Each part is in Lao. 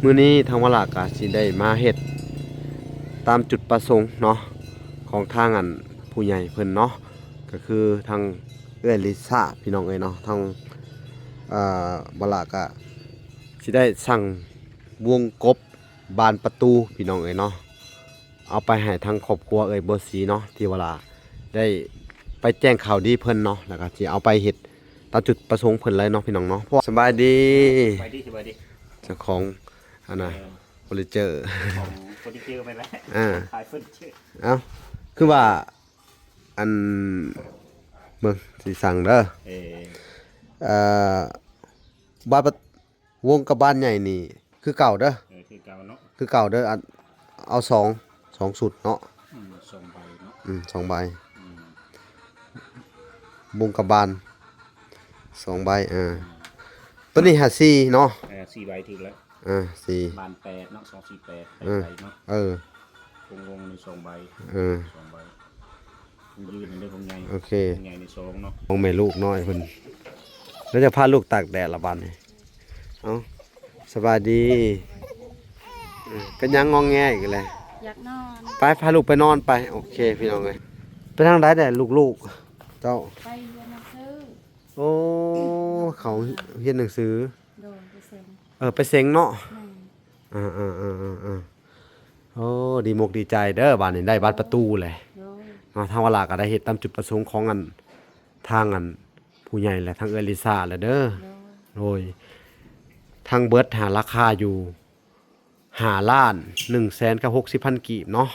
ມື້ນີ້ທາງວະລາກະຊິໄດ້ມາເຮັດຕາມຈຸດປະສົງເນາະ ຂອງທາງອັນຜູ້ໃຫຍ່ເພິ່ນເນາະ ກະຄືທາງເອື້ອຍລິຊາພີ່ນ້ອງເອີຍເນາະ ທາງ ເອີ ວະລາກະຊິໄດ້ສັ່ງວົງກົບບານປະຕູພີ່ນ້ອງເອີຍເນາະ ເອົາໄປໃຫ້ທາງຄອບຄົວເອື້ອຍບົວສີເນາະ ທີ່ວະລາໄດ້ໄປແຈ້ງຂ່າວດີເພິ່ນເນາະ ແລ້ວກະຊິເອົາໄປເຮັດ ຕາມຈຸດປະສົງເພິ່ນເລີຍເນາະພີ່ນ້ອງເນາະ ເພາະວ່າ ສະບາຍດີ ສະບາຍດີ ສະບາຍດີ ເຈົ້າຂອງອັນນ່າ ເອີ ເຟີນີເຈີ ຂອງເຟີນີເຈີແມ່ນແຫຼະ ອ່າ ຂາຍເຟີນີເຈີ ເອົ້າ ຄືວ່າ ອັນ ເບິ່ງ ຊິສັ່ງເດີ ເອີ ເອີ ບາດ ວົງກັບບານໃຫຍ່ນີ້ຄືເກົ່າເດີ ເອີ ຄືເກົ່າເນາະ ຄືເກົ່າເດີ ອັນ ເອົາສອງ ສອງຊຸດເນາະ ອືມ ສອງໃບເນາະ ອືມ ສອງໃບ ອືມ ວົງກັບບານ ສອງໃບ ເອີ ອືມ ໂຕນີ້ຫາສີ່ເນາະ ເອີ ສີ່ໃບຖືກແລ້ວ ເອີ ສີ່ ບານແປດເນາະ ສອງສີ່ແປດ ເອີ ໃບເນາະ ເອີ ວົງໆນີ້ສອງໃບ ເອີ ສອງໃບ ວົງຢືນເດີ ວົງໃຫຍ່ ໂອເຄ ວົງໃຫຍ່ນີ້ສອງເນາະ ຂອງແມ່ລູກນ້ອຍເພິ່ນ ແລ້ວຈະພາລູກຕາກແດດລະບາດນີ້ ເອົ້າ ສະບາຍດີ ເປັນຫຍັງງອແງອີກແລ້ວ ຢາກນອນ ໄປ ພາລູກໄປນອນໄປ ໂອເຄພີ່ນ້ອງເອີຍ ໄປທາງໃດແດ່ລູກໆ ເຈົ້າ ໄປຮຽນໜັງສື ໂອ້ ເຂົາຮຽນໜັງສື ໂດຍ ໄປເສັງ ເອີ ໄປເສັງເນາະ ແມ່ນ ເອີໆໆໆ ໂອ້ ດີມົກດີໃຈເດີ ບາດນີ້ໄດ້ບານປະຕູແຫຼະ ໂດຍ ເນາະ ທາງວະລາກະໄດ້ເຮັດຕາມຈຸດປະສົງຂອງອັນ ທາງອັນຜູ້ໃຫຍ່ ແລະ ທາງເອື້ອຍລິຊາແຫຼະເດີ ໂດຍ ໂດຍ ທັງເບິດຫາລາຄາຢູ່ ຫ້າລ້ານໜຶ່ງແສນກັບຫົກສິບພັນກີບເນາະ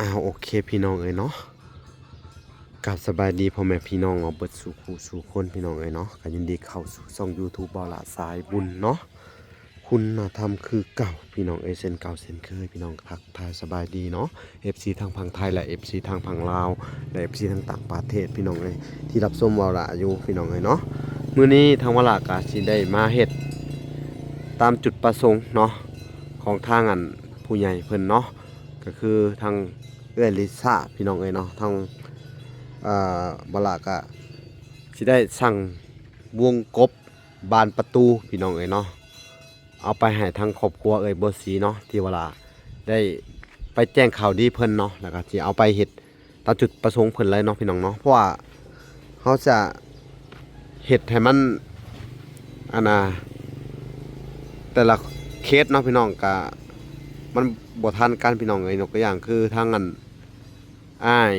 ອ້າວ ໂອເຄພີ່ນ້ອງເອີຍເນາະ ກາບສະບາຍດີພໍ່ແມ່ພີ່ນ້ອງເນາະ ເບິດສູ່ຄູ່ສູ່ຄົນພີ່ນ້ອງເອີຍເນາະ ກະຍິນດີເຂົ້າສູ່ຊ່ອງຢູທູບ ບ່າວຫຼ້າສາຍບຸນເນາະ ຄຸນນະທຳຄືເກົ່າພີ່ນ້ອງເອີຍ ເຊັ່ນເກົ່າເຊັ່ນເຄີຍພີ່ນ້ອງ ທັກທາຍສະບາຍດີເນາະ ເອັຟຊີ ທັງຝັ່ງໄທ ແລະ ເອັຟຊີ ທັງຝັ່ງລາວ ແລະ ເອັຟຊີ ທັງຕ່າງປະເທດພີ່ນ້ອງເອີຍ ທີ່ຮັບຊົມວາລະຢູ່ພີ່ນ້ອງເອີຍເນາະ ມື້ນີ້ທາງວາລະກະຊິໄດ້ມາເຮັດຕາມຈຸດປະສົງເນາະ ຂອງທາງອັນຜູ້ໃຫຍ່ເພິ່ນເນາະ ກະຄືທາງເອື້ອຍລິຊາພີ່ນ້ອງເອີຍເນາະ ທາງ ເອີ ວາລະກະຊິໄດ້ສັ່ງວົງກົບ ບານປະຕູພີ່ນ້ອງເອີຍເນາະ ເອົາໄປໃຫ້ທາງຄອບຄົວເອື້ອຍບົວສີເນາະ ທີ່ວະລາໄດ້ໄປແຈ້ງຂ່າວດີເພິ່ນເນາະ ແລ້ວກະຊິເອົາໄປເຮັດຕາມຈຸດປະສົງເພິ່ນເລີຍເນາະພີ່ນ້ອງເນາະ ເພາະວ່າເຮົາຈະເຮັດໃຫ້ມັນ ອັນນ່າ ແຕ່ລະເຄສເນາະພີ່ນ້ອງ ກະມັນບໍ່ທັນກັນພີ່ນ້ອງເອີຍ ຍົກຕົວຢ່າງຄືທາງອັນ ອ້າຍ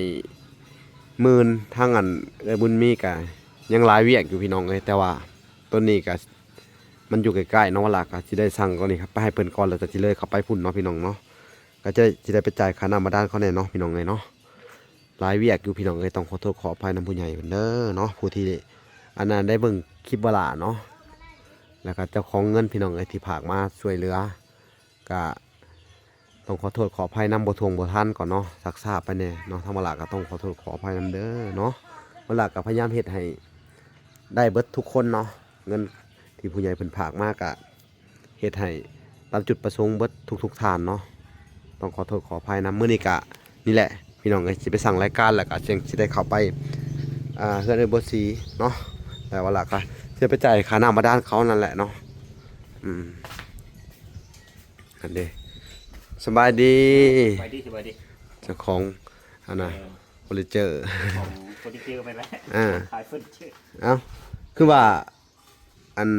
ໝື່ນ ທາງອັນ ເອື້ອຍບຸນມີ ກະຍັງຫຼາຍວຽກຢູ່ພີ່ນ້ອງເອີຍ ແຕ່ວ່າ ໂຕນີ້ກະ ມັນຢູ່ໃກ້ໆເນາະ ວາລະກະຊິໄດ້ສັ່ງໂຕນີ້ໄປໃຫ້ເພິ່ນກ່ອນ ແລ້ວຈະຊິເລີຍເຂົ້າໄປພຸ້ນເນາະພີ່ນ້ອງເນາະ ກະຈະ ຊິໄດ້ໄປຈ່າຍຄ່ານ້ຳບາດານເຂົາແດ່ເນາະພີ່ນ້ອງເອີຍເນາະ ຫຼາຍວຽກຢູ່ພີ່ນ້ອງເອີຍ ຕ້ອງຂໍໂທດຂໍອະໄພນຳຜູ້ໃຫຍ່ເພິ່ນເດີເນາະ ຜູ້ທີ່ ອັນນັ້ນ ໄດ້ເບິ່ງຄລິບວາລະເນາະ ແລ້ວກະເຈົ້າຂອງເງິນພີ່ນ້ອງເອີຍ ທີ່ຝາກມາຊ່ວຍເຫຼືອ ກະ ຕ້ອງຂໍໂທດຂໍອະໄພນຳ ບໍ່ທວງບໍ່ທັນກ່ອນເນາະ ຊັກຊ້າໄປແດ່ເນາະ ທາງວາລະກະຕ້ອງຂໍໂທດຂໍອະໄພນຳເດີເນາະ ວາລະກະພະຍາຍາມເຮັດໃຫ້ໄດ້ເບິດທຸກຄົນເນາະ ເງິນທີ່ຜູ້ໃຫຍ່ເພິ່ນຝາກມາກະເຮັດໃຫ້ຕາມຈຸດປະສົງເບິດທຸກໆທ່ານເນາະ ຕ້ອງຂໍໂທດຂໍອະໄພນຳ ມື້ນີ້ກະນີ້ແຫຼະພີ່ນ້ອງເອີຍ ຊິໄປສັ່ງລາຍການ ແລ້ວກະຈຶ່ງຊິໄດ້ເຂົ້າໄປ ອ່າ ເຮືອນເອື້ອຍບົວສີເນາະ ແລ້ວວາລະກະຊິໄປຈ່າຍຄ່ານ້ຳບາດານເຂົານັ້ນແຫຼະເນາະ ອືມ ອັນເດ ສະບາຍດີ ສະບາຍດີ ສະບາຍດີ ເຈົ້າຂອງອັນນ່າ ເອີ ເຟີນີເຈີ ຂອງເຟີນີເຈີແມ່ນແຫຼະ ອ່າ ຂາຍເຟີນີເຈີ ເອົ້າ ຄືວ່າ ອັນ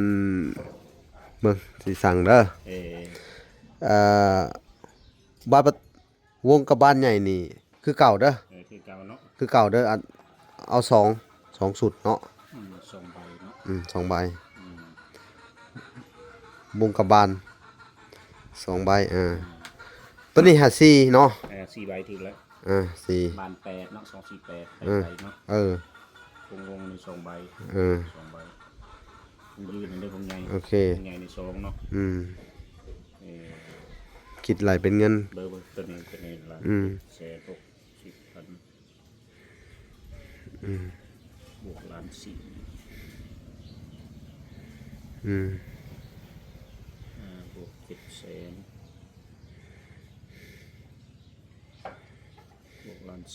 ເບິ່ງ ຊິສັ່ງເດີ ເອີ ເອີ ບາດ ວົງກັບບານໃຫຍ່ນີ້ຄືເກົ່າເດີ ເອີ ຄືເກົ່າເນາະ ຄືເກົ່າເດີ ອັນ ເອົາສອງ ສອງຊຸດເນາະ ອືມ ສອງໃບເນາະ ອືມ ສອງໃບ ອືມ ວົງກັບບານ ສອງໃບ ເອີ ອືມ ໂຕນີ້ຫາສີ່ເນາະ ເອີ ສີ່ໃບຖືກແລ້ວ ເອີ ສີ່ ບານແປດເນາະ ສອງສີ່ແປດ ເອີ ໃບເນາະ ເອີ ວົງໆນີ້ສອງໃບ ເອີ ສອງໃບ ວົງຢືນເດີ ວົງໃຫຍ່ ໂອເຄ ວົງໃຫຍ່ນີ້ສອງເນາະ ອືມ ເອີ ຄິດໄລ່ເປັນເງິນ ເບິ່ງ ເບິ່ງ ໂຕນີ້ ໂຕນີ້ລະ ອືມ ແສນຫົກສິບພັນ ອືມ ບວກລ້ານສີ່ ອືມ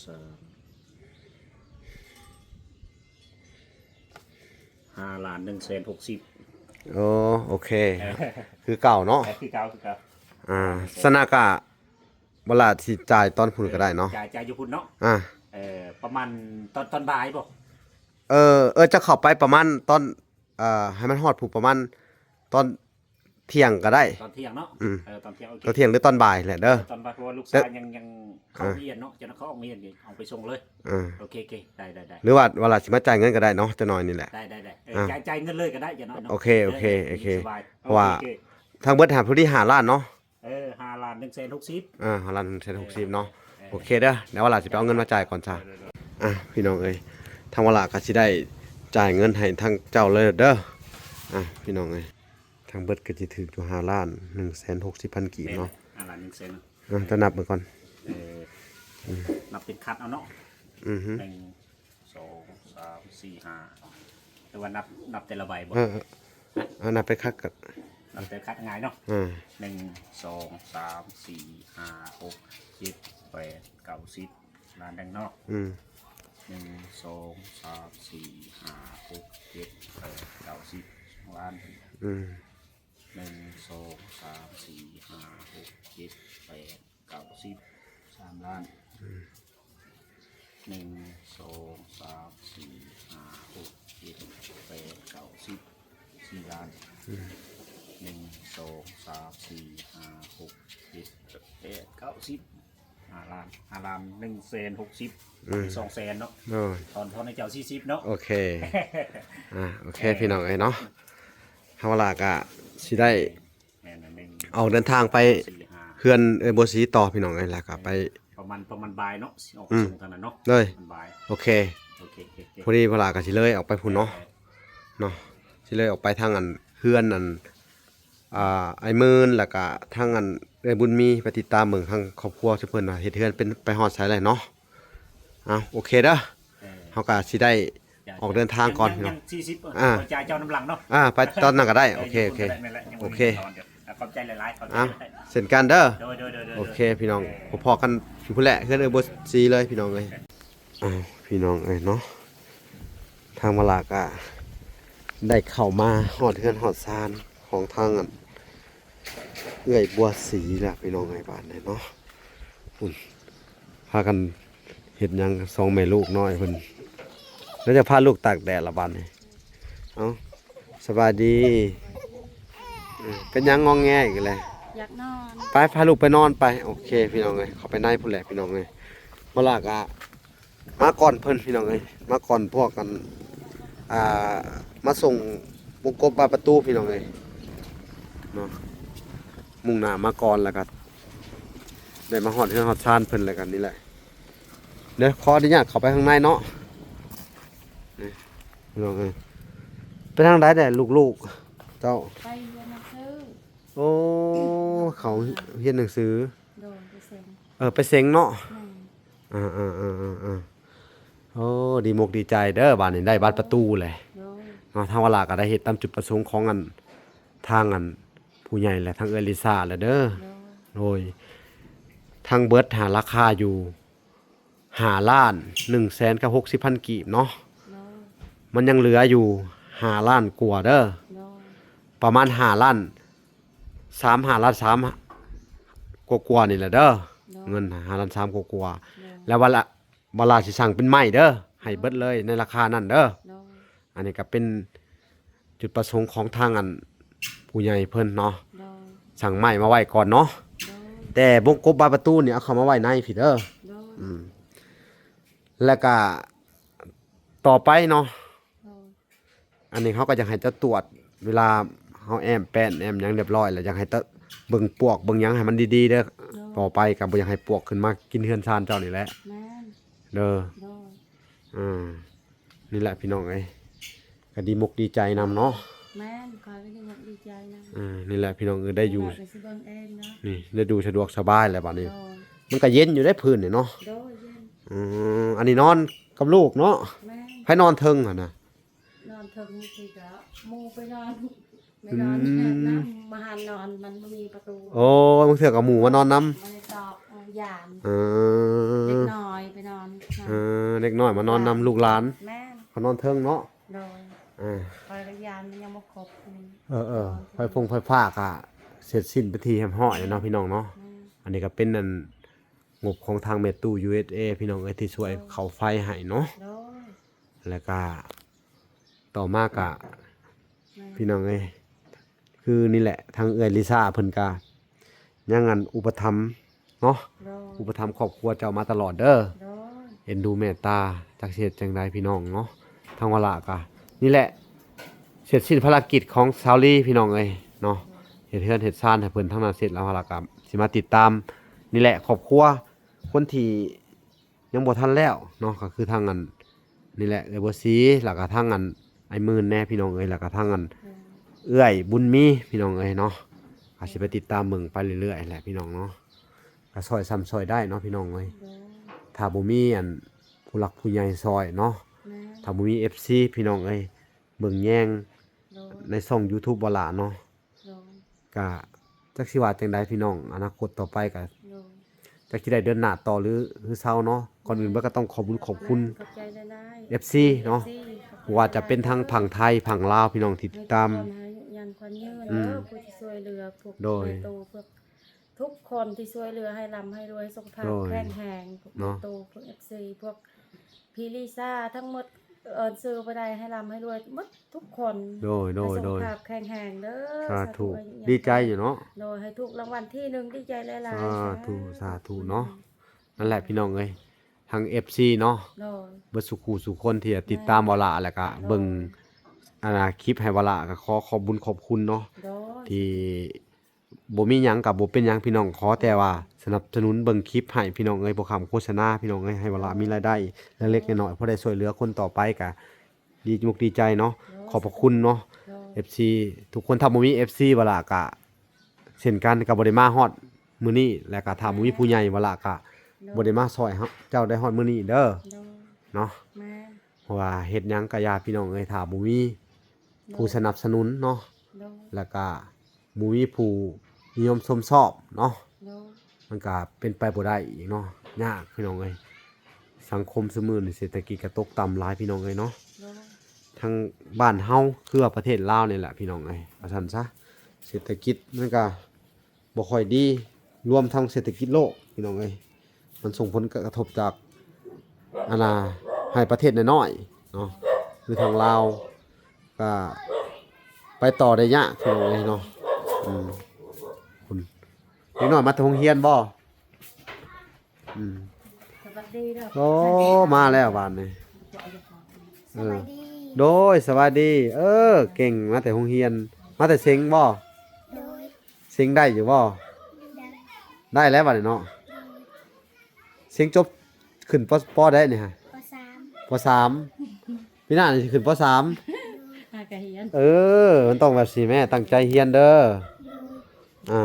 ສາມ ຫ້າລ້ານໜຶ່ງແສນຫົກສິບ. ໂອ້ ໂອເຄ ຄືເກົ່າເນາະ. ເອີ ຄືເກົ່າ ຄືເກົ່າ. ອ່າ ສະນະກະ ບໍ່ລະຊິຈ່າຍຕອນພຸ້ນກໍໄດ້ເນາະ. ເອີ ຈ່າຍ ຈ່າຍຢູ່ພຸ້ນເນາະ. ອ່າ ເອີ ປະມານຕອນ ຕອນບ່າຍບໍ່? ເອີ ເອີ ຈະເຂົ້າໄປປະມານຕອນ ເອີ ໃຫ້ມັນຮອດພຸ້ນປະມານຕອນທ່ຽງກໍໄດ້. ຕອນທ່ຽງເນາະ. ອືມ ເອີ ຕອນທ່ຽງ ໂອເຄ ຕອນທ່ຽງ ຫຼື ຕອນບ່າຍແຫຼະເດີ. ຕອນບ່າຍ ເພາະວ່າລູກຊາຍ ແຕ່ ຍັງ ຍັງ ເອີ ເຂົ້າໂຮງຮຽນເນາະ, ຈັ່ງນັ້ນເຂົາອອກໂຮງຮຽນ ເອົາໄປສົ່ງເລີຍ. ເອີ ໂອເຄ ໂອເຄ ໄດ້ ໄດ້ ໄດ້. ຫຼືວ່າ ວ່າລະຊິມາຈ່າຍເງິນກໍໄດ້ເນາະ ຈັກໜ້ອຍນີ້ແຫຼະ. ໄດ້ ໄດ້ ໄດ້. ເອີ ອ່າ ຈ່າຍ ຈ່າຍເງິນເລີຍກໍໄດ້ ຈັ່ງໜ້ອຍເນາະ. ໂອເຄ ໂອເຄ ເອີ ໂອເຄ ສະບາຍ. ເພາະວ່າ ໂອເຄ ໂອເຄ ທາງເບິດຫາພໍດີຫ້າລ້ານເນາະ. ເອີ ຫ້າລ້ານໜຶ່ງແສນຫົກສິບ. ເອີ ຫ້າລ້ານໜຶ່ງແສນຫົກສິບເນາະ. ເອີ ໂອເຄເດີ ດຽວວາລາຊິໄປເອົາເງິນມາຈ່າຍກ່ອນຊະ. ເອີ ເດີ ເດີ ອ່ະ ພີ່ນ້ອງເອີຍ ທາງວາລາກໍຊິໄດ້ຈ່າຍເງິນໃຫ້ທາງເຈົ້າເລີຍເດີ. ອ່ະ ພີ່ນ້ອງເອີຍ ທັງເບິດກໍຊິຖືກຢູ່ຫ້າລ້ານໜຶ່ງແສນຫົກສິບພັນກີບເນາະ. ຫ້າລ້ານໜຶ່ງແສນເນາະ. ອ່ະ ຈະນັບເບິ່ງກ່ອນ. ເອີ ອືມ ນັບເປັນຄັດເອົາເນາະ. ອືຮຶ ໜຶ່ງ ສອງ ສາມ ສີ່ ຫ້າ ຫຼືວ່ານັບ ນັບແຕ່ລະໃບບໍ່? ເອີ ເອີ ເອົານັບເປັນຄັດກໍ ນັບແຕ່ຄັດງ່າຍເນາະ. ເອີ ໜຶ່ງ ສອງ ສາມ ສີ່ ຫ້າ ຫົກ ເຈັດ ແປດ ເກົ້າ ສິບ ລ້ານໜຶ່ງເນາະ. ອືມ ໜຶ່ງ ສອງ ສາມ ສີ່ ຫ້າ ຫົກ ເຈັດ ແປດ ເກົ້າ ສິບ ສອງລ້ານ. ອືມ ໜຶ່ງ ສອງ ສາມ ສີ່ ຫ້າ ຫົກ ເຈັດ ແປດ ເກົ້າ ສິບ ສາມລ້ານ. ອືມ ໜຶ່ງ ສອງ ສາມ ສີ່ ຫ້າ ຫົກ ເຈັດ ແປດ ເກົ້າ ສິບ ສີ່ລ້ານ. ອືມ ໜຶ່ງ ສອງ ສາມ ສີ່ ຫ້າ ຫົກ ເຈັດ ແປດ ເກົ້າ ສິບ ຫ້າລ້ານ ຫ້າລ້ານໜຶ່ງແສນຫົກສິບ. ອືມ ສອງແສນເນາະ. ໂດຍ ທອນ ທອນໃຫ້ເຈົ້າສີ່ສິບເນາະ. ໂອເຄ ອ່າ ໂອເຄ ເອີ ພີ່ນ້ອງເອີຍເນາະ ເຮົາລະກະຊິໄດ້ ແມ່ນ ໜຶ່ງ ອອກເດີນທາງໄປ ສີ່ ຫ້າ ເຮືອນເອື້ອຍບົວສີຕໍ່ ພີ່ນ້ອງເອີຍ ແລ້ວກໍໄປ ປະມານ ປະມານບ່າຍເນາະ ຊິອອກ ອືມ ສົ່ງທາງນັ້ນເນາະ. ໂດຍ ປະມານບ່າຍ. ໂອເຄ ໂອເຄ ໂອເຄ ໂອເຄ ພໍດີເວລາກໍຊິເລີຍອອກໄປພຸ້ນເນາະ. ເອີ ເນາະ ຊິເລີຍອອກໄປທາງອັນ ເຮືອນອັນ ອ່າ ອ້າຍໝື່ນ ແລ້ວກໍທາງອັນເອື້ອຍບຸນມີ ໄປຕິດຕາມເບິ່ງທາງຄອບຄົວເພິ່ນວ່າເຮັດເຮືອນເປັນ ໄປຮອດໃສແລ້ວເນາະ. ເອົາ ໂອເຄເດີ ເອີ ເຮົາກໍຊິໄດ້ ອອກເດີນທາງກ່ອນ ຍັງ ພີ່ນ້ອງ ຍັງສີ່ສິບ ອ່າ ຂໍຈ່າຍເຈົ້ານຳຫຼັງເນາະ. ອ່າ ໄປຕອນນັ້ນກໍໄດ້. ເອີ ໂອເຄ ຢູ່ພຸ້ນກໍໄດ້ ແມ່ນແຫຼະ ຍັງບໍ່ມີ ໂອເຄ ຕອນດຽວ ອ່ະ ຂອບໃຈຫຼາຍໆ ຂອບໃຈ ເອົ້າ ຫຼາຍໆ ເຊັ່ນກັນເດີ. ໂດຍ ໂດຍ ໂດຍ ໂດຍ ໂອເຄ ພີ່ນ້ອງ ເອີ ພໍ້ກັນຢູ່ພຸ້ນແຫຼະ ເຮືອນເອື້ອຍບົວສີເລີຍ ພີ່ນ້ອງເອີຍ. ເອົ້າ ພີ່ນ້ອງເອີຍເນາະ ທາງມາລາກະໄດ້ເຂົ້າມາຮອດເຮືອນຮອດຊານຂອງທາງອັນ ເອື້ອຍບົວສີແລ້ວ ພີ່ນ້ອງເອີຍ ບາດນີ້ເນາະ. ພຸ້ນ ພາກັນເຮັດຫຍັງ ສອງແມ່ລູກນ້ອຍເພິ່ນ ແລ້ວຈະພາລູກຕາກແດດລະບາດນີ້. ເອົ້າ ສະບາຍດີ. ເປັນຫຍັງງອງແງອີກແລ້ວ? ຢາກນອນ. ໄປ ພາລູກໄປນອນໄປ. ໂອເຄ ພີ່ນ້ອງເອີຍ ເຂົ້າໄປໃນພຸ້ນແຫຼະ ພີ່ນ້ອງເອີຍ. ມາລາກະ ມາກ່ອນເພິ່ນ ພີ່ນ້ອງເອີຍ ມາກ່ອນພວກກັນ ອ່າ ມາສົ່ງວົງກົບບານປະຕູ ພີ່ນ້ອງເອີຍເນາະ. ມຸ່ງໜ້າມາກ່ອນ ແລ້ວກໍໄດ້ມາຮອດເຮືອນຮອດຊານເພິ່ນ ແລ້ວກໍນີ້ແຫຼະ. ເດີ ຂໍອະນຸຍາດເຂົ້າໄປຂ້າງໃນເນາະ. ນີ້ ພີ່ນ້ອງເອີຍ ໄປທາງໃດແດ່ລູກໆ ເຈົ້າ? ໄປຮຽນໜັງສື. ໂອ້ ເຂົາຮຽນໜັງສື. ໂດຍ ໄປເສັງ. ເອີ ໄປເສັງເນາະ. ແມ່ນ. ອ່າໆໆໆ ໂອ້ ດີມົກດີໃຈເດີ ບາດນີ້ໄດ້ບານປະຕູແຫຼະ. ໂດຍ ເນາະ ທາງວາລາກໍໄດ້ເຮັດຕາມຈຸດປະສົງຂອງອັນ ທາງອັນຜູ້ໃຫຍ່ ແລະ ທາງເອື້ອຍລິຊາແລ້ວເດີ. ໂດຍ ໂດຍ ທັງເບິດຫາລາຄາຢູ່ຫ້າລ້ານໜຶ່ງແສນກັບຫົກສິບພັນກີບເນາະ. ໂດຍ ມັນຍັງເຫຼືອຢູ່ຫ້າລ້ານກວ່າເດີ. ໂດຍ ປະມານຫ້າລ້ານ ສາມ ຫ້າລ້ານສາມກວ່າໆນີ້ແຫຼະເດີ. ໂດຍ ເງິນຫ້າລ້ານສາມກວ່າໆ. ໂດຍ ແລ້ວວາລາ ວາລາຊິສັ່ງເປັນໄມ້ເດີ ໃຫ້ເບິດເລີຍໃນລາຄານັ້ນເດີ. ໂດຍ ອັນນີ້ກໍເປັນຈຸດປະສົງຂອງທາງອັນຜູ້ໃຫຍ່ເພິ່ນເນາະ. ໂດຍ ສັ່ງໄມ້ມາໄວ້ກ່ອນເນາະ. ໂດຍ ແຕ່ວົງກົບບານປະຕູນີ້ເອົາເຂົ້າມາໄວ້ໃນພີ້ເດີ. ໂດຍ ອືມ ແລ້ວກໍຕໍ່ໄປເນາະ. ໂດຍ ອັນນີ້ເຮົາກໍຢາກໃຫ້ເຈົ້າຕວດ ເວລາເຮົາແອ້ມແປ້ນແອ້ມຫຍັງຮຽບຮ້ອຍແລ້ວ ຢາກໃຫ້ເຈົ້າເບິ່ງປວກເບິ່ງຫຍັງໃຫ້ມັນດີໆເດີ. ໂດຍ ຕໍ່ໄປກໍບໍ່ຢາກໃຫ້ປວກຂຶ້ນມາກິນເຮືອນຊານເຈົ້ານີ້ແຫຼະ. ແມ່ນ. ເດີ. ໂດຍ. ອ່າ ນີ້ແຫຼະພີ່ນ້ອງເອີຍ ກໍດີມົກດີໃຈນຳເນາະ. ແມ່ນ ຂ້ອຍກໍດີມົກດີໃຈນຳ. ອ່າ ນີ້ແຫຼະພີ່ນ້ອງເອີຍ ໄດ້ຢູ່ ຂ້ອຍກໍຊິເບິ່ງເອງເນາະ. ນີ້ໄດ້ຢູ່ສະດວກສະບາຍແລ້ວບາດນີ້. ໂດຍ ມັນກໍເຢັນຢູ່ເດ້ພື້ນນີ້ເນາະ. ໂດຍ ເຢັນ. ອືມ ອັນນີ້ນອນກັບລູກເນາະ. ແມ່ນ. ໃຜນອນເທິງຫັ້ນນະ? ນອນເທິງ ບາງທີກໍໝູ່ໄປນອນ ໄປນອນ ອືມ ນຳ ມາຫານອນ ມັນບໍ່ມີປະຕູ. ໂອ້ ບາງເທື່ອກໍໝູ່ມານອນນຳ ບໍ່ໄດ້ຕອກ ເອີ ຢ້ານ. ເອີ ເດັກນ້ອຍໄປນອນ ເອີ ເດັກນ້ອຍມານອນນຳລູກຫຼານ ແມ່ນ ເຂົານອນເທິງເນາະ ໂດຍ ເອີ ຂ້ອຍກໍຢ້ານມັນຍັງບໍ່ຄົບ ເອີໆ ໄຟຟົງໄຟຟ້າກໍເສັດສິ້ນເປັນທີ່ຮຽບຮ້ອຍແລ້ວເນາະ ພີ່ນ້ອງເນາະ ແມ່ນ ອັນນີ້ກໍເປັນອັນ ງົບຂອງທາງແມ່ຕູ້ ຢູເອສເອ ພີ່ນ້ອງເອີຍ ທີ່ຊ່ວຍ ໂດຍ ເຂົ້າໄຟໃຫ້ເນາະ ໂດຍ ແລ້ວກະຕໍ່ມາກະ ແມ່ນ ພີ່ນ້ອງເອີຍ ຄືນີ້ແຫຼະ ທາງເອື້ອຍລິຊາເພິ່ນກະຍັງອັນອຸປະຖຳເນາະ ໂດຍ ອຸປະຖຳຄອບຄົວເຈົ້າມາຕະຫຼອດເດີ ໂດຍ ເອັນດູແມ່ດຕາ ຈັກຊິເຮັດຈັ່ງໃດພີ່ນ້ອງເນາະ ທາງວາລະກະນີ້ແຫຼະ ເສັດສິ້ນພາລະກິດຂອງສາວລີພີ່ນ້ອງເອີຍເນາະ ເຮັດເຮືອນເຮັດຊານໃຫ້ເພິ່ນທັງນັ້ນເສັດແລ້ວ ແລ້ວກໍຊິມາຕິດຕາມນີ້ແຫຼະ ຄອບຄົວຄົນທີ່ຍັງບໍ່ທັນແລ້ວເນາະ ກໍຄືທາງອັນນີ້ແຫຼະ ເອື້ອຍບົວສີ ແລ້ວກໍທາງອັນອ້າຍໝື່ນແດ່ພີ່ນ້ອງເອີຍ ແລ້ວກໍທາງອັນເອື້ອຍບຸນມີພີ່ນ້ອງເອີຍເນາະ ກໍຊິໄປຕິດຕາມເບິ່ງໄປເລື້ອຍໆແຫຼະພີ່ນ້ອງເນາະ ກໍຊ່ອຍຊ່ຳຊ່ອຍໄດ້ເນາະພີ່ນ້ອງເອີຍ ໂດຍ ຖ້າບໍ່ມີອັນຜູ້ຫຼັກຜູ້ໃຫຍ່ຊ່ອຍເນາະ ແມ່ນ ຖ້າບໍ່ມີເອັຟຊີພີ່ນ້ອງເອີຍ ເບິ່ງແຍງ ໂດຍ ໃນຊ່ອງຢູທູບວາລະເນາະ ໂດຍ ກະຈັກຊິວ່າຈັ່ງໃດພີ່ນ້ອງ ອະນາຄົດຕໍ່ໄປກະ ໂດຍ ຈັກຊິໄດ້ເດີນໜ້າຕໍ່ ຫຼື ຫຼືເຊົາເນາະ ກ່ອນອື່ນເບິດກໍຕ້ອງຂອບບຸນຂອບຄຸນ ຂອບໃຈຫຼາຍໆ ເອັຟຊີເນາະ ເອັຟຊີ ບໍ່ວ່າຈະເປັນທັງຝັ່ງໄທຝັ່ງລາວ ພີ່ນ້ອງທີ່ຕິດຕາມ ໃຫ້ທຸກຄົນໃຫ້ຍານຂວັນຍືນ ອືມ ເດີ ຜູ້ທີ່ຊ່ວຍເຫຼືອພວກ ໂດຍ ແມ່ຕູ້ ພວກ ທຸກຄົນທີ່ຊ່ວຍເຫຼືອໃຫ້ລ່ຳໃຫ້ລວຍ ສຸຂະພາບ ໂດຍ ແຂງແຮງ ເນາະ ໂຕພວກເອັຟຊີ ພວກພີ່ລີຊາທັງໝົດ ເອີ້ນຊື່ບໍ່ໄດ້ ໃຫ້ລ່ຳໃຫ້ລວຍໝົດທຸກຄົນ ໂດຍ ໂດຍ ໃຫ້ສຸຂະພາບແຂງແຮງເດີ ສາທຸ ສາທຸ ດີໃຈຢູ່ເນາະ ໂດຍ ໃຫ້ຖືກລາງວັນທີໜຶ່ງ ດີໃຈຫຼາຍໆ ສາທຸ ສາທຸເນາະ ອືມ ນັ້ນແຫຼະພີ່ນ້ອງເອີຍ ທັງເອັຟຊີເນາະ ໂດຍ ເບິດສູ່ຄູ່ສູ່ຄົນທີ່ຕິດຕາມ ແມ່ນ ວາລະ ແລ້ວກະ ໂດຍ ເບິ່ງ ອັນນາ ຄລິບໃຫ້ວາລະ ກໍຂໍຂອບບຸນຂອບຄຸນເນາະ ໂດຍ ທີ່ ບໍ່ມີຫຍັງກໍບໍ່ເປັນຫຍັງພີ່ນ້ອງ ຂໍແຕ່ວ່າສະໜັບສະໜູນເບິ່ງຄລິບໃຫ້ພີ່ນ້ອງເອີຍ ບໍ່ຂ້າມໂຄສະນາພີ່ນ້ອງເອີຍ ໃຫ້ວາລະມີລາຍໄດ້ເລັກໆນ້ອຍໆ ພໍໄດ້ຊ່ວຍເຫຼືອຄົນຕໍ່ໄປ ກໍດີມຸກດີໃຈເນາະ ໂດຍ ຂອບພະຄຸນເນາະ ໂດຍ ເອັຟຊີທຸກຄົນ ຖ້າບໍ່ມີເອັຟຊີວາລະກໍເຊັ່ນກັນ ກໍບໍ່ໄດ້ມາຮອດມື້ນີ້ ແລະກໍຖ້າບໍ່ມີຜູ້ໃຫຍ່ວາລະກໍ ໂດຍ ບໍ່ໄດ້ມາຊ່ອຍເຮົາ ເຈົ້າໄດ້ຮອດມື້ນີ້ເດີ ໂດຍ ເນາະ ແມ່ນ ເພາະວ່າເຮັດຫຍັງກໍຢ່າພີ່ນ້ອງເອີຍ ຖ້າບໍ່ມີ ໂດຍ ຜູ້ສະໜັບສະໜູນເນາະ ໂດຍ ແລ້ວກະບໍ່ມີຜູ້ນິຍົມຊົມຊອບເນາະ ໂດຍ ມັນກະເປັນໄປບໍ່ໄດ້ອີກເນາະ ຍາກພີ່ນ້ອງເອີຍ ສັງຄົມຊຸມື້ນີ້ເສດຖະກິດກະຕົກຕ່ຳຫຼາຍພີ່ນ້ອງເອີຍເນາະ ໂດຍ ທັງບ້ານເຮົາ ຄືວ່າປະເທດລາວນີ້ແຫຼະພີ່ນ້ອງເອີຍ ວ່າຊັ້ນຊະ ເສດຖະກິດມັນກະ ບໍ່ຄ່ອຍດີ ລວມທັງເສດຖະກິດໂລກພີ່ນ້ອງເອີຍ ມັນສົ່ງຜົນກະທົບຈາກ ອັນນ່າ ໃຫ້ປະເທດນ້ອຍໆເນາະ ຄືທາງລາວ ກະໄປຕໍ່ໄດ້ຍາກພີ່ນ້ອງເອີຍເນາະ ອືມ ພຸ້ນ ເດັກນ້ອຍມາແຕ່ໂຮງຮຽນບໍ່? ອືມ ສະບາຍດີເດີ ໂອ້ ມາແລ້ວບາດນີ້ ເອີ ສະບາຍດີ ໂດຍ ສະບາຍດີ ເອີ ເກັ່ງ ມາແຕ່ໂຮງຮຽນ ມາແຕ່ເສັງບໍ່? ໂດຍ ເສັງໄດ້ຢູ່ບໍ່? ໄດ້ ໄດ້ແລ້ວບາດນີ້ເນາະ ໂດຍ ເສັງຈົບຂຶ້ນ ປ ປ ໃດນີ້ຮະ? ປ ສາມ ປ ສາມ ປີໜ້ານີ້ຊິຂຶ້ນ ປ ສາມ ຫາກະຮຽນ ເອີ ມັນຕ້ອງແບບຊີ້ແມ້ ຕັ້ງໃຈຮຽນເດີ ໂດຍ ອ່າ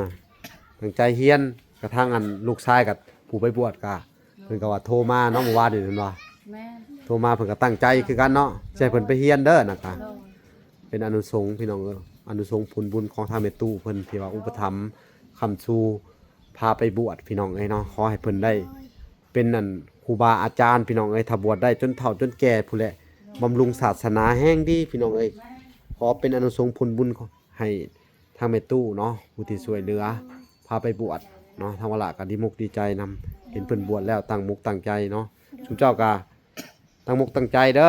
ຕັ້ງໃຈຮຽນ ກະທັງອັນລູກຊາຍກະຜູ້ໄປບວດກະ ເພິ່ນກໍວ່າໂທມາເນາະ ເມື່ອວານນີ້ແມ່ນບໍ່? ແມ່ນ ໂທມາ ເພິ່ນກໍຕັ້ງໃຈຄືກັນເນາະ ຊິໃຫ້ເພິ່ນໄປຮຽນເດີນະກະ ໂດຍ ເປັນອານຸສົງພີ່ນ້ອງເອີຍ ອານຸສົງຜົນບຸນຂອງທາງແມ່ຕູ້ເພິ່ນທີ່ວ່າອຸປະຖຳຄ້ຳຊູ ພາໄປບວດພີ່ນ້ອງເອີຍເນາະ ຂໍໃຫ້ເພິ່ນໄດ້ ໂດຍ ເປັນອັນຄູບາອາຈານພີ່ນ້ອງເອີຍ ຖ້າບວດໄດ້ຈົນເຖົ້າຈົນແກ່ພຸ້ນແຫຼະ ໂດຍ ບຳລຸງສາສະໜາແຮງດີພີ່ນ້ອງເອີຍ ຂໍເປັນອານຸສົງຜົນບຸນໃຫ້ ທາງແມ່ຕູ້ເນາະ ຜູ້ທີ່ຊ່ວຍເຫຼືອ ພາໄປບວດເນາະ ທາງວາລະກໍດີມຸກດີໃຈນຳ ເຫັນເພິ່ນບວດແລ້ວຕັ້ງມຸກຕັ້ງໃຈເນາະ ຊຸມເຈົ້າກໍຕັ້ງມຸກຕັ້ງໃຈເດີ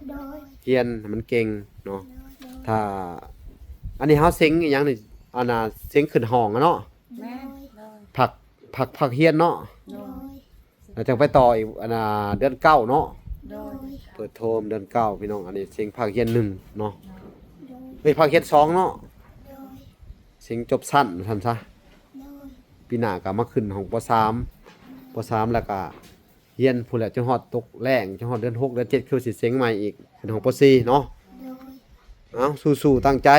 ໂດຍ ຮຽນໃຫ້ມັນເກັ່ງເນາະ ໂດຍ ຖ້າ ອັນນີ້ເຮົາເສັງອີຫຍັງນີ້ ອັນນ່າ ເສັງຂຶ້ນຫ້ອງເນາະ ແມ່ນ ໂດຍ ພັກ ພັກ ພັກຮຽນເນາະ ໂດຍ ແລ້ວຈັ່ງໄປຕໍ່ອີກ ອັນນ່າ ເດືອນເກົ້າເນາະ ໂດຍ ເປີດເທີມເດືອນເກົ້າ ພີ່ນ້ອງ ອັນນີ້ເສັງພາກຮຽນໜຶ່ງເນາະ ໂດຍ ເອີຍ ພາກຮຽນສອງເນາະ ໂດຍ ເສັງຈົບຊັ້ນວ່າຊັ້ນຊະ ໂດຍ ປີໜ້າກໍມາຂຶ້ນຫ້ອງ ປ ສາມ ປ ສາມ ແລ້ວກໍຮຽນພຸ້ນແຫຼະ ຈົນຮອດຕົກແລ້ງ ຈົນຮອດເດືອນຫົກ ເດືອນເຈັດ ຄືຊິເສັງໃໝ່ອີກ ຂຶ້ນຫ້ອງ ປ ສີ່ ເນາະ ໂດຍ ເອົ້າ ສູ້ໆ ຕັ້ງໃຈ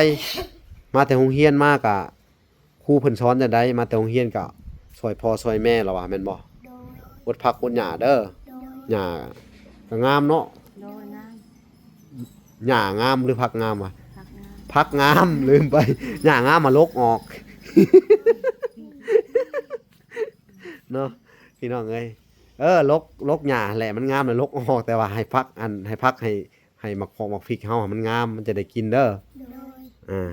ມາແຕ່ໂຮງຮຽນມາກໍ ຄູເພິ່ນສອນຈັ່ງໃດ ມາແຕ່ໂຮງຮຽນກໍຊ່ອຍພໍ່ຊ່ອຍແມ່ລະວ່າແມ່ນບໍ່? ໂດຍ ອົດຜັກອົດຫຍ້າເດີ ໂດຍ ຫຍ້າກໍງາມເນາະ ໂດຍ ງາມ ຫຍ້າງາມ ຫຼື ຜັກງາມວະ? ຜັກງາມ ຜັກງາມ ລືມໄປ ຫຍ້າງາມມາລົກອອກເນາະ ພີ່ນ້ອງເອີຍ ເອີ ຫຼົກ ຫຼົກຫຍ້າຫັ້ນແຫຼະ ມັນງາມແລ້ວຫຼົກອອກ ແຕ່ວ່າໃຫ້ຜັກ ອັນ ໃຫ້ຜັກ ໃຫ້ ໃຫ້ໝາກຫອກໝາກພິກເຮົາ ໃຫ້ມັນງາມ ມັນຈະໄດ້ກິນເດີ. ໂດຍ ອ່າ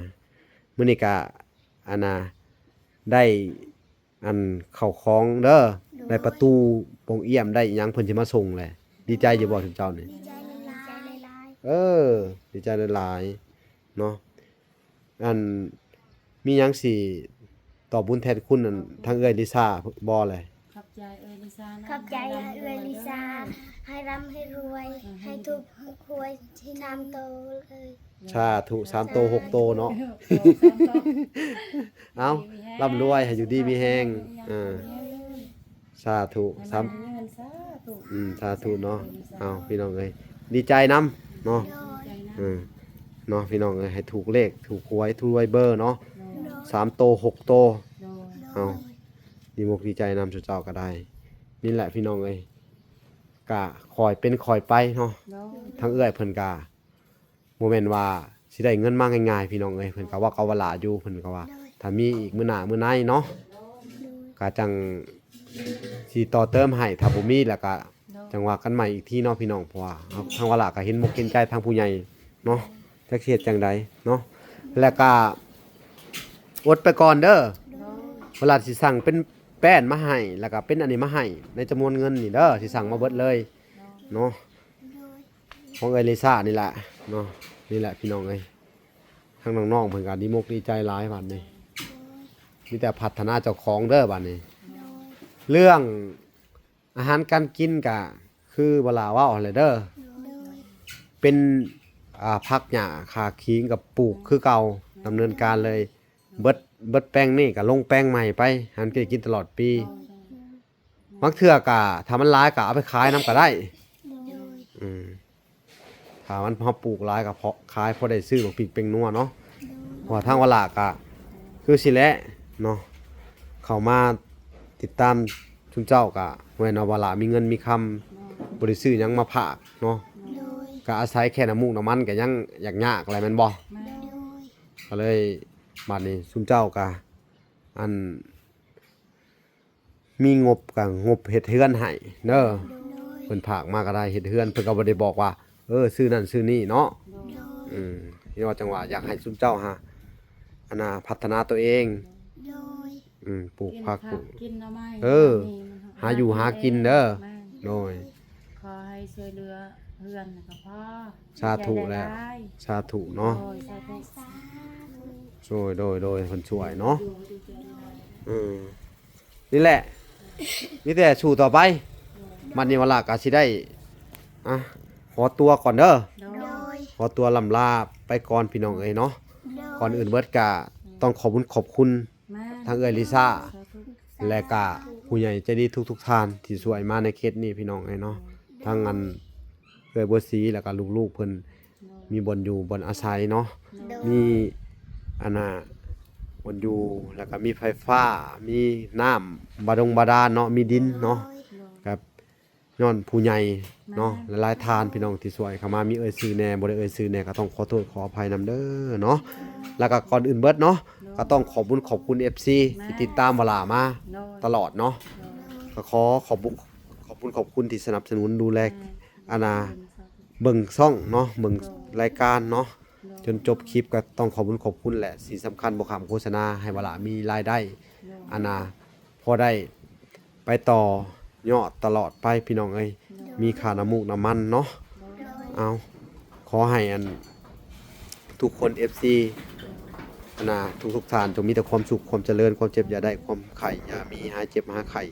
ມື້ນີ້ກະ ອັນນ່າ ໄດ້ ອັນ ເຂົ້າຂອງເດີ. ໂດຍ ໄດ້ປະຕູປ່ອງອ້ຽມ ໄດ້ອີ່ຫຍັງ ເພິ່ນຊິມາສົ່ງແຫຼະ. ດີໃຈຢູ່ບໍ່ ຊຸມເຈົ້ານີ້? ດີໃຈຫຼາຍໆ. ເອີ ດີໃຈຫຼາຍໆ ເນາະ. ອັນ ມີຫຍັງຊິຕອບບຸນແທນຄຸນ ອັນ ທາງເອື້ອຍລິຊາບໍ່ແລະ? ຂອບໃຈເອື້ອຍລິຊານຳ. ຂອບໃຈເອື້ອຍລິຊາ. ໃຫ້ຮ່ຳໃຫ້ລວຍ ໃຫ້ຖືກຫວຍສາມໂຕເລີຍ. ສາທຸ ສາມໂຕ ຫົກໂຕເນາະ. ເອົ້າ ຮ່ຳລວຍ ໃຫ້ຢູ່ດີມີແຮງ. ເອີ ສາທຸ ສາມ ອືມ ສາທຸເນາະ. ເອົາ ພີ່ນ້ອງເອີຍ ດີໃຈນຳເນາະ. ເອີ ເນາະ ພີ່ນ້ອງເອີຍ ໃຫ້ຖືກເລກ ຖືກຫວຍ ຖືກລວຍເບີເນາະ. ສາມໂຕ ຫົກໂຕ. ເອົາ ດີອົກດີໃຈນຳ ເຈົ້າກໍໄດ້. ນີ້ແຫຼະ ພີ່ນ້ອງເອີຍ ກະຄ່ອຍເປັນຄ່ອຍໄປເນາະ. ທາງເອື້ອຍເພິ່ນກະ ບໍ່ແມ່ນວ່າຊິໄດ້ເງິນມາງ່າຍໆ ພີ່ນ້ອງເອີຍ. ເພິ່ນກໍເວົ້າກັບວະຫຼາຢູ່ ເພິ່ນກໍວ່າ ຖ້າມີອີກມື້ໜ້າມື້ໃນເນາະ ກໍຈັ່ງຊິຕໍ່ເຕີມໃຫ້. ຖ້າບໍ່ມີແລ້ວກໍຈັ່ງວ່າກັນໃໝ່ອີກທີເນາະ ພີ່ນ້ອງ. ເພາະວ່າທາງວະຫຼາກໍເຫັນອົກເຫັນໃຈທາງຜູ້ໃຫຍ່ເນາະ ຈັກຊິເຮັດຈັ່ງໃດເນາະ. ແລ້ວກໍອົດໄປກ່ອນເດີ. ວະຫຼາຊິສັ່ງເປັນແປ້ນມາໃຫ້ ແລ້ວກໍເປັນອັນນີ້ມາໃຫ້ ໃນຈຳນວນເງິນນີ້ເດີ ຊິສັ່ງມາເບິດເລີຍເນາະ. ຂອງເອື້ອຍລິຊານີ້ແຫຼະເນາະ. ນີ້ແຫຼະ ພີ່ນ້ອງເອີຍ ທາງນ້ອງໆເພິ່ນກໍດີອົກດີໃຈຫຼາຍບາດນີ້. ມີແຕ່ພັດທະນາເຈົ້າຂອງເດີບາດນີ້. ເລື່ອງອາຫານການກິນກໍຄືວະຫຼາເວົ້າຫັ້ນແຫຼະເດີ. ເປັນ ອ່າ ຜັກຫຍ້າ ຂາຂິງກໍປູກຄືເກົ່າ ດຳເນີນການເລີຍ. ເບິດ ເບິດແປງນີ້ກໍລົງແປງໃໝ່ໄປ ຫັ້ນກໍໄດ້ກິນຕະຫຼອດປີ. ບາງເທື່ອກະ ຖ້າມັນຫຼາຍກະເອົາໄປຂາຍນຳກະໄດ້. ໂດຍ ອືມ ຖ້າມັນ ເຮົາປູກຫຼາຍກະພໍຂາຍ ພໍໄດ້ຊື້ບັກພິກແປ້ງນົວເນາະ. ໂດຍ ເພາະວ່າທາງວະຫຼາກະຄືຊິແຫຼະເນາະ ເຂົ້າມາຕິດຕາມຊຸມເຈົ້າກະ ແມ່ນວ່າວະຫຼາມີເງິນມີຄຳ ໂດຍ ບໍ່ໄດ້ຊື້ຫຍັງມາຝາກເນາະ. ໂດຍ ກະອາໄສແຄ່ນ້ຳມູກນ້ຳມັນກະຍັງຢາກຍາກແຫຼະແມ່ນບໍ່? ແມ່ນ ໂດຍ ກະເລີຍບາດນີ້ຊຸມເຈົ້າກະ ອັນ ມີງົບກະງົບເຮັດເຮືອນໃຫ້ເດີ. ໂດຍ ເພິ່ນຝາກມາກໍໄດ້ ເຮັດເຮືອນ ເພິ່ນກໍບໍ່ໄດ້ບອກວ່າ ເອີ ຊື້ນັ້ນຊື້ນີ້ເນາະ. ໂດຍ ອືມ ເພາະວ່າຈັ່ງວ່າຢາກໃຫ້ຊຸມເຈົ້າຫາ ອັນນ່າ ພັດທະນາຕົວເອງ. ໂດຍ ອືມ ປູກຜັກ ກິນຜັກ ປູກ ກິນໜໍ່ໄມ້ ເອີ ຫາຢູ່ຫາກິນເດີ. ແມ່ນ ໂດຍ ຂໍໃຫ້ຊ່ວຍເຫຼືອເຮືອນກໍພໍ. ສາທຸແຫຼະ ສາທຸເນາະ. ໂດຍ ສາທຸ ໂດຍ ໂດຍ ໂດຍ ເພິ່ນຊ່ວຍເນາະ. ເອີ ນີ້ແຫຼະ ມີແຕ່ສູ້ຕໍ່ໄປ. ບັດນີ້ວະຫຼາກໍຊິໄດ້ ອ່ະ ຂໍຕົວກ່ອນເດີ. ໂດຍ ຂໍຕົວລ່ຳລາໄປກ່ອນ ພີ່ນ້ອງເອີຍເນາະ. ໂດຍ ກ່ອນອື່ນເບິດກໍຕ້ອງຂອບບຸນຂອບຄຸນ ແມ່ນ ທາງເອື້ອຍລິຊາ ສາທຸ ແລະກະຜູ້ໃຫຍ່ໃຈດີທຸກໆທ່ານທີ່ຊ່ວຍມາໃນເຂດນີ້ ພີ່ນ້ອງເອີຍເນາະ. ໂດຍ ທັງອັນເອື້ອຍບົວສີ ແລະກະລູກໆເພິ່ນ ໂດຍ ມີບ່ອນຢູ່ບ່ອນອາໄສເນາະ. ໂດຍ ມີອັນນ່າ ບ່ອນຢູ່ ແລະກະມີໄຟຟ້າ ມີນ້ຳບາດົງບາດານເນາະ ມີດິນເນາະ. ໂດຍ ກະ ຍ້ອນຜູ້ໃຫຍ່ເນາະ ແມ່ນ ຫຼາຍໆທ່ານ ພີ່ນ້ອງທີ່ຊ່ວຍເຂົ້າມາ ມີເອີ່ຍຊື່ແດ່ ບໍ່ໄດ້ເອີ່ຍຊື່ແດ່ ກໍຕ້ອງຂໍໂທດຂໍອະໄພນຳເດີເນາະ. ແລ້ວກໍກ່ອນອື່ນເບິດເນາະ ໂດຍ ກໍຕ້ອງຂອບບຸນຂອບຄຸນ ເອັຟຊີ ແມ່ນ ທີ່ຕິດຕາມວະຫຼາມາ ໂດຍ ຕະຫຼອດເນາະ. ໂດຍ ກໍຂໍຂອບບຸນ ຂອບບຸນຂອບຄຸນທີ່ສະໜັບສະໜູນດູແລ ແມ່ນ ອັນນ່າ ເບິ່ງຊ່ອງເນາະ ເບິ່ງ ໂດຍ ລາຍການເນາະ ໂດຍ ຈົນຈົບຄລິບ. ກໍຕ້ອງຂອບບຸນຂອບຄຸນແຫຼະ ສິ່ງສຳຄັນບໍ່ຂ້າມໂຄສະນາ ໃຫ້ວະຫຼາມີລາຍໄດ້ ໂດຍ ອັນນ່າ ພໍໄດ້ໄປຕໍ່ຍອດຕະຫຼອດໄປ ພີ່ນ້ອງເອີຍ. ໂດຍ ມີຄ່ານ້ຳມູກນ້ຳມັນເນາະ. ໂດຍ ເອົາ ຂໍໃຫ້ອັນ ທຸກຄົນ ເອັຟຊີ ອັນນ່າ ທຸກໆທ່ານ ຈົ່ງມີແຕ່ຄວາມສຸກ ຄວາມຈະເລີນ ຄວາມເຈັບຢ່າໄດ້ ຄວາມໄຂ້ຢ່າມີ ຫາຍເຈັບຫາໄຂ້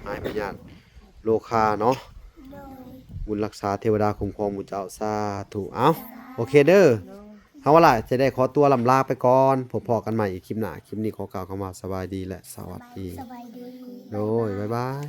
ຫາຍພະຍາດໂລຄາເນາະ. ໂດຍ ບຸນຮັກສາ ເທວະດາຄຸ້ມຄອງໝູ່ເຈົ້າ. ສາທຸ. ເອົາ ໂອເຄເດີ. ໂດຍ ເຮົາວ່າລະຈະໄດ້ຂໍຕົວລ່ຳລາໄປກ່ອນ ພົບພໍ້ກັນໃໝ່ອີກຄລິບໜ້າ. ຄລິບນີ້ຂໍກ່າວຄຳວ່າສະບາຍດີ ແລະ ສະຫວັດດີ. ສະບາຍດີ. ໂດຍ ບາຍບາຍ.